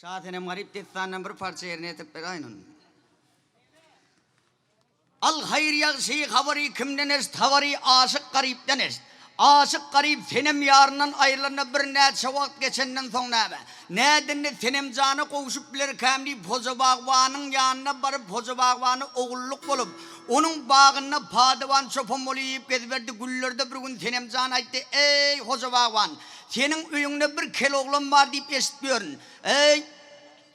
Şasenem Garyp dessanyndan bir parça ýerine ýetirip beräýin onda. Al haýyr ýagşy habary kimden eşit habary aşyk Garypdan eşit. Aşyk Garyp Senem ýaryndan aýrylanyna birnäçe wagt geçenden soň näme? Nädende Senemjana gowşup bilerkäm diýip Hoja bagbanyň ýanyna baryp Hoja bagbana ogullyk bolup, onuň bagynda padawan çopan bolyp geziberdi Günlerde bir gün Senemjan aýtdy, Eý, Hoja bagban, seniň öýüňde bir kel oglan bar diýip eşidip ýörün. Eý,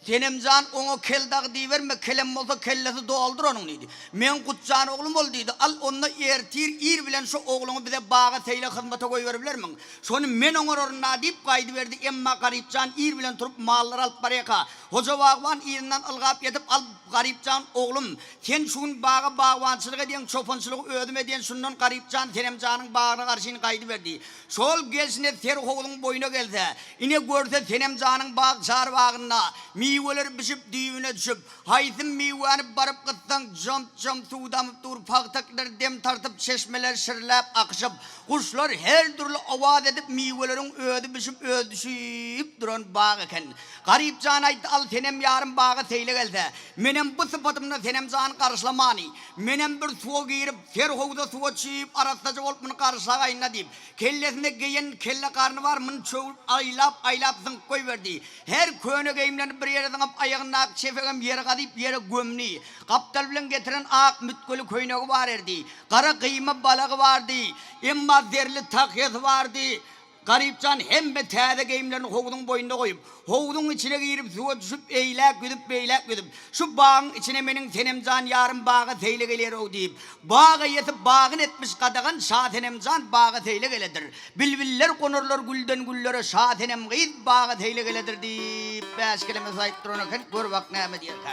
Senemjan, oňa kel dagy diýiberme, kelem bolsa kellesi doldur onuň diýdi. Meň Gutjan oglum ol diýdi. Al, onda ertir ir bilen şu ogluňy bize baga seýle hyzmata goýberibilermiň? Şony men oňararyn-da diýip gaýdyberdi. Emma Garypjan ir bilen turup mallary alyp barýaka, Hoja bagban yzyndan ylgap ýetip, Al, Garypjan oglum, sen şu gün baga bagbançylyk edýäň, çopançylygy özüm edýän, şundan Garypjan Senemjanyň bagyna garşyny gaýdyberdi. Şol gelşine serhowzuň boýuna gelse, ine görse Senemjanyň bag çarbagynda miweler bişip düýbüne düşüp, haýsy miwäni baryp gytsaň jomp-jomp suw damyp dur, pagtaklar dem tartyp, çeşmeler şirläp akyşyp, guşlar her dürli owaz edip miweleriň özi bişip özi düşüp duran bag eken. Garypjan aýtdy, Al Senem ýarym baga seýle gelse, menem bu sypatymda Senemjany garşylamany, Menem bir suwa girip, serhowza suwa çüýüp, arassaja bolup muny garşylagaýyn-da diýip, kellesinde geýen kelle garny bar, muny çöwrüp aýlap-aýlap zyňyp goýberdi. Her köne geýimlerini bir ýere zyňyp, aýagyndaky çepegem ýere gazyp, ýere gömdi. Gapdal bilen getiren ak mütgeli köýnegi bar erdi. Gara gyýma balagy bardy. Emma zerli tahýasy bardy. Garypjan hemme täze geýimlerini howzuň boýunda goýup, howzuň içine girip, suwa düşüp, eýläk ýüzüp, beýläk ýüzüp, Şu bagyň içine meniň Senemjan ýarym baga seýle geler-ow diýip, bag eýesi bagyn etmiş gadagan Şasenemjan baga seýle geledir. Bilbiller gonarlar gülden güllere Şasenem gyz baga seýle geledir diýip, bäş keleme söz aýdyp duran eken, gör bak näme diýerkä.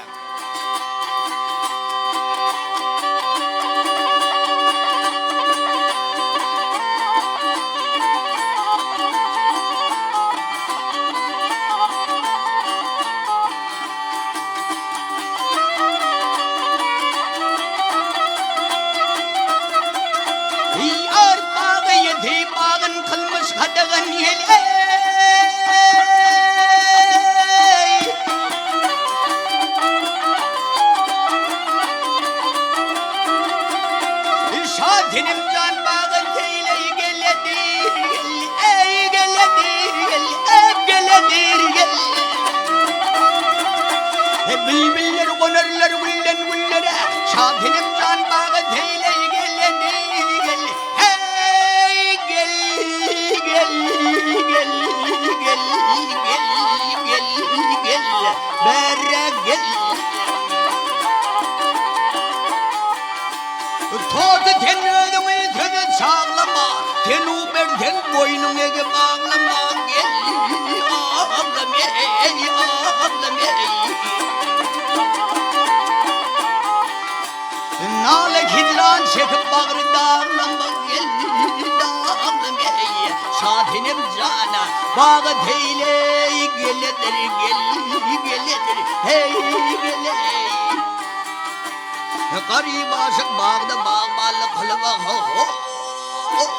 Ýar bagy ýedi bagyn kylmyş gadagan ýel-eý. Şa Senemjan baga seýleý geledir gel, eý geledir gel, eý geledir gel. Bilbiller gonarlar gülden güllere, Şa Senemjan baga seýleý geledir gel, eý gel, gel, gel, gel, gel, gel, gel, bäre gel. Toty sen özüňi söze çaglama, Sen u berseň boýnuň ege baglama, Gel, aglam eý, aglam eý. Nala hijran çekip bagry daglama, Gel, daglam eý. Şasenem jana, baga seýleý, Geledir, gel, geledir, heý, geleý. Garyp aşyk bagda bagbanlyk kylyba ho-ho-o-o-o-o.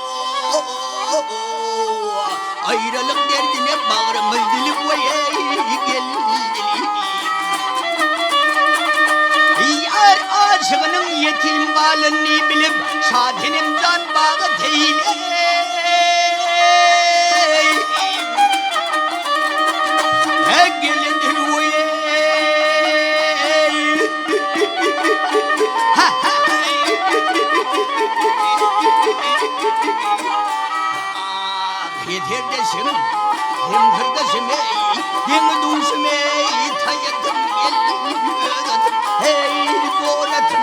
Aýralyk derdine bagrymyz dilip weý-eý gel dilip. Ýar aşygynyň ýetim galanyny bilip, Şasenem jan baga seýleý. Gelindir weý-eý. Heserdeşim, hemsirdeşim ey, deňi-duşum ey, taýatym, gel, öz atym, hey, dor atym.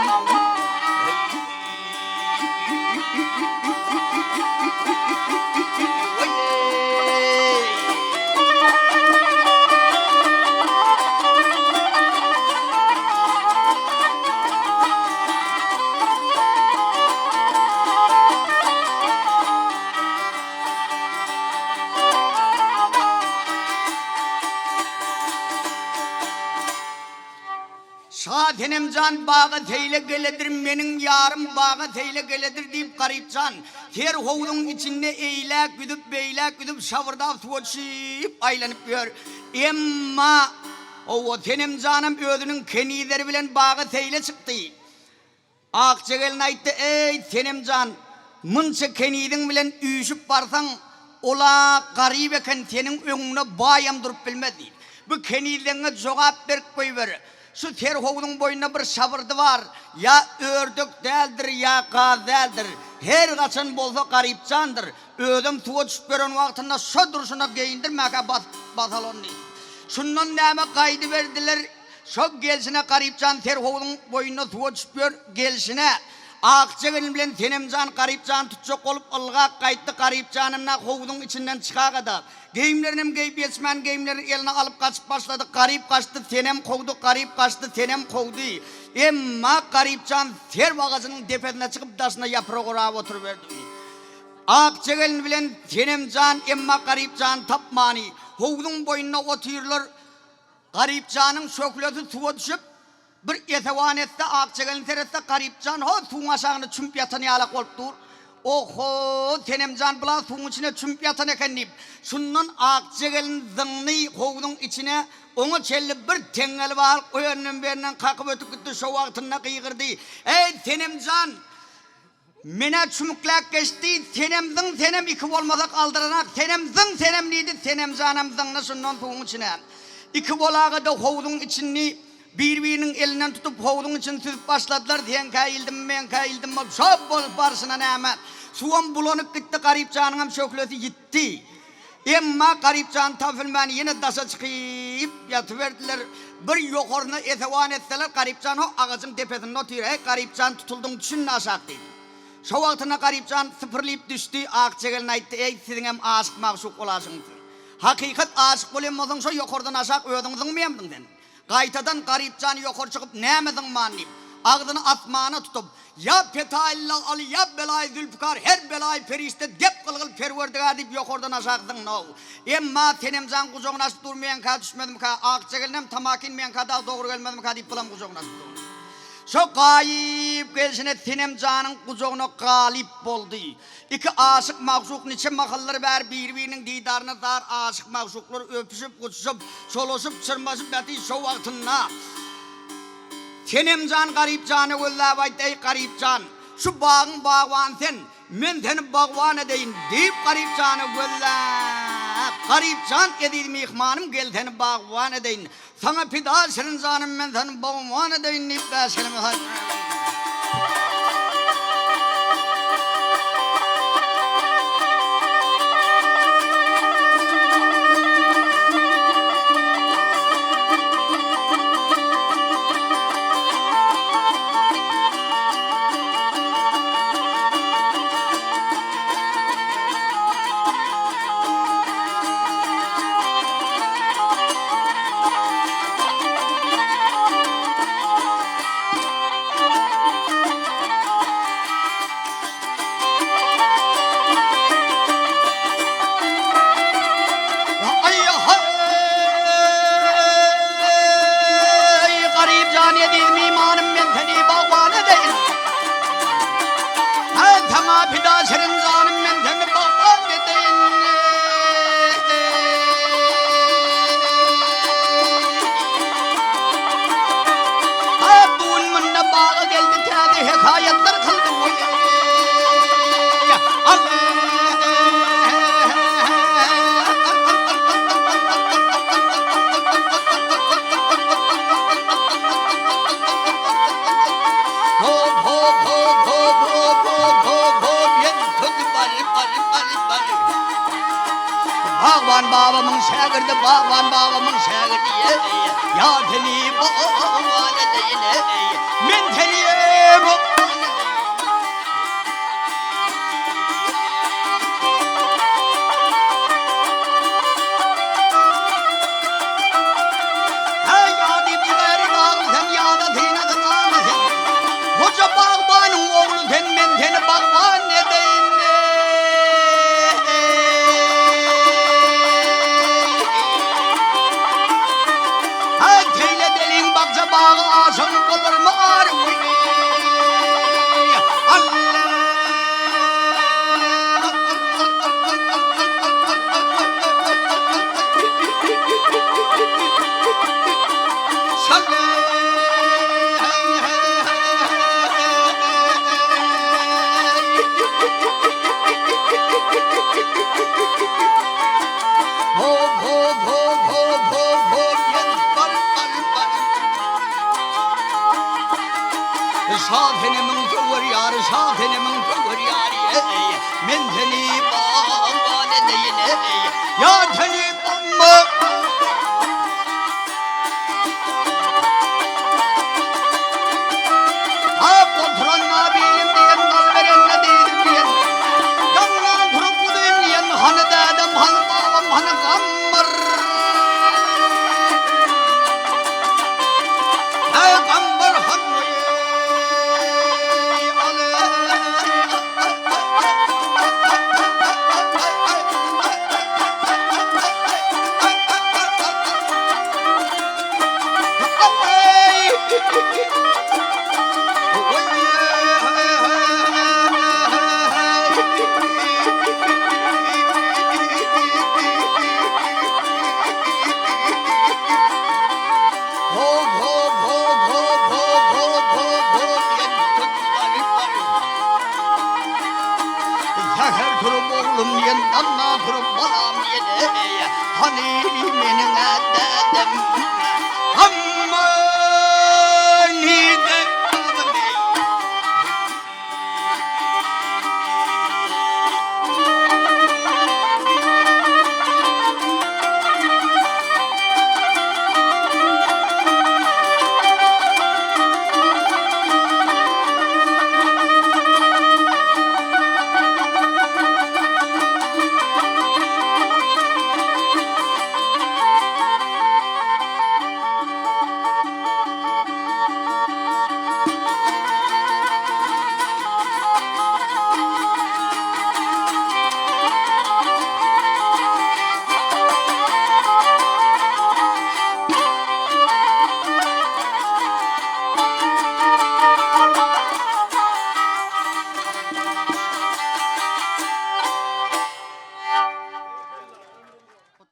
Şasenemjan baga seýle geledir, meniň ýarym baga seýle geledir diýip Garypjan ter howzuň içinde eýläk ýüzüp, beýläk ýüzüp, şabyrdap suwa düşüp aýlanyp ýör. Emma. Hawa, Senemjanam özüniň kenizleri bilen baga seýle çykdy. Akja gelin aýtdy, Eý, Senemjan, munça keniziň bilen üýşüp barsaň, ol-a garyp eken, seniň öňüňde baýam durup bilmez diýdi. Bu kenizleňňe jogap berip goýber. Şu serhowzuň boýunda bir şabyrdy bar, ýa ördek däldir, ýa gaz däldir. Her gaçan bolsa garypjandyr. Özem suwa düşüp ýören wagtynda şo durşuna geýindirmäkä basyp basalon diýdi. Şundan näme gaýdyberdiler. Şo gelşine Garypjan serhowzuň boýunda suwa düşüp ýör, gelşine Akja gelin bilen Senemjan Garypjany tutjak bolup ylgap gaýtdy, Garypjanam-na howzuň içinden çykagada, geýimlerinem geýip ýetişmän geýimlerini eline alyp gaçyp başlady, Garyp gaçdy, Senem kowdy, Garyp gaçdy, Senem kowdy. Emma Garypjan serw agajynyň depesine çykyp daşyna ýaprak orap oturyberdi. Akja gelin bilen Senemjan emma Garypjany tapmany, howzuň boýunda otyrlar. Garypjanyň şöhlesi suwa düşüp, bir esewan etse, Akja gelin seretse, Garypjan ho suwuň aşagynda çümüp ýatan ýalak bolup dur. Oho, Senemjan bula suwuň içine çümüp ýatan eken diýip, şundan Akja gelin zyňdy howzuň içine, oňa çenli bir teňňeli balyk o ýerinden bu ýerinden kakyp ötüp gitdi, şo wagtynda gygyrdy, Eý, Senemjan! Menä çümükläp geçdi, Senem zyň, senem iki bolmasak aldyranak, senem zyň, senem diýdi, Senemjanam zyňdy şundan suwuň içine. Iki bolaga-da howzuň içini bir-biriniň elinden tutup howzuň içini süzüp başladylar, seňkä ildimmi, meňkä ildimmi bolup şo bolup barşyna näme, suwam bulanyp gitdi, Garypjanyňam şöhlesi ýitdi. Emma Garypjany tapylman ýene daşa çykyp ýatyberdiler. Bir ýokaryna esewan etseler, Garypjan ho agajyň depesinde otyr. Eý, Garypjan, tutuldyň, düşün-de aşak diýdi. Şo wagtynda Garypjan sypyrlyp düşdi. Akja gelin aýtdy, Eý, siziňem aşyk-magşuk bolaşyňyz. Hakykat aşyk bolýan bolsaň, şo ýokardan aşak özüňi zyňmaýamydyň sen? Gaýtadan Garypjan ýokary çykyp, Näme zyňman diýip, agzyny asmana tutup, Ýa Petaýylla Aly, ýa Belaýy Zülpükar, her belaýy perişde dep kylgyl Perwerdigär diýip ýokardan aşak zyňdy-ow. Emma Senemjan gujagyny açyp dur, meňkä düşmezmikä, Akja gelinem tamakin meňkä dagy dogry gelmezmikä diýip bulam gujagyny açyp dur. Şo gaýyp gelşine Senemjanyň gujagyna galyp boldy. Iki aşyk-magşuk niçe mahallar bäri biri-biriniň didaryna zar aşyk-magşuklar öpüşip, guçuşyp, çolaşyp, çyrmaşyp ýatyr şo wagtynda. Senemjan Garypjana gözläp aýtdy, Eý, Garypjan, şu bagyň bagbany sen, men seni bagban edeýin, diýip Garypjana gözläp, Garypjan, eziz myhmanym, gel seni bagban edeýin, saňa pida şirin janym, men seni bagban edeýin, diýip bäşgeleme saýtdy. Aý-haý, garyp jan eziz mymanym men seni bagban edeýin. Aý, saňa pida şirin janym men seni bagban edeýin. Aý, bu gün munda baga geldi täze hekaýatlar kyldy. Bagban babamyň şägirdi, bagban babamyň şägirdi, ýa seni bagban edeýin, men seni bagban edeýin. Heý, ady biberi dagly sen, ýa-da synasy ganly sen. Hoja bagbanyň ogly sen, men seni bagban edeýin. Heý, teýle deliň bakja bagy aşygyň bolarmy ary? Çal. Hop hop hop hop hop hop ýen bal bal bal. Şa senemiň söwer ýary, şa senemiň söwer ýary, eý, men seni bal-bal edeýin, eý, ýa seni bomba. Hap oturan nabilim diýen, dal berende diýdim diýen, daňdan turup uzyn diýen, hany dädem, hany babam, hany Gammar. Heý, Gammar han eý, aly. Säher turup oglum diýen, daňdan turup balam diýen, eý, hany meniň-ä dädem.